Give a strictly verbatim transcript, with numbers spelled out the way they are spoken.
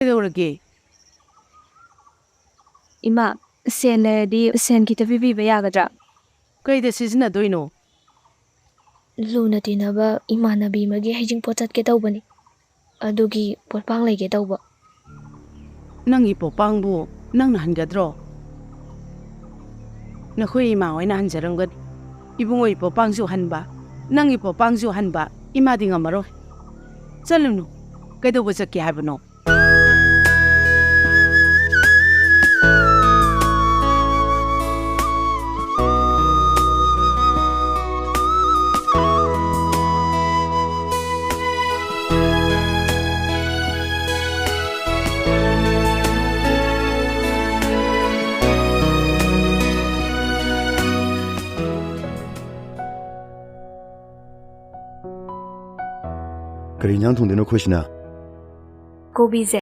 ꯀꯩꯗꯧꯔꯒꯦ? ꯏꯃꯥ, ꯁꯦꯟ ꯂꯩꯔꯗꯤ ꯁꯦꯟ ꯈꯤꯇ ꯄꯤꯕꯤꯕ ꯌꯥꯒꯗ꯭ꯔꯥ? ꯀꯩꯗ ꯁꯤꯖꯤꯟꯅꯗꯣꯏꯅꯣ? ꯂꯨꯅ ꯇꯤꯟꯅꯕ ꯏꯃꯥꯟꯅꯕꯤ ꯑꯃꯒꯤ ꯍꯩꯖꯤꯡꯄꯣꯠ ꯆꯠꯀꯦ ꯇꯧꯕꯅꯤ꯫ ꯑꯗꯨꯒꯤ ꯄꯣꯠꯄꯥꯡ ꯂꯩꯒꯦ ꯇꯧꯕ꯫ ꯅꯪꯒꯤ ꯄꯣꯠꯄꯥꯡꯕꯨ ꯅꯪꯅ ꯍꯟꯒꯗ꯭ꯔꯣ? ꯅꯈꯣꯏ ꯏꯃꯥ ꯍꯣꯏꯅ ꯍꯟꯖꯔꯝꯒꯅꯤ꯫ ꯏꯕꯨꯡꯉꯣꯒꯤ ꯄꯣꯠꯄꯥꯡꯁꯨ ꯍꯟꯕ, ꯅꯪꯒꯤ ꯄꯣꯠꯄꯥꯡꯁꯨ ꯍꯟꯕ, ꯏꯃꯥꯗꯤ ꯉꯝꯃꯔꯣꯏ꯫ ꯆꯠꯂꯨꯅꯨ꯫ ꯀꯩꯗꯧꯕ ꯆꯠꯀꯦ ꯍꯥꯏꯕꯅꯣ? ꯀꯔꯤ ꯏꯟꯖꯥꯡ ꯊꯣꯡꯗꯣꯏꯅꯣ ꯑꯩꯈꯣꯏꯁꯤꯅ? ꯀꯣꯕꯤꯁꯦ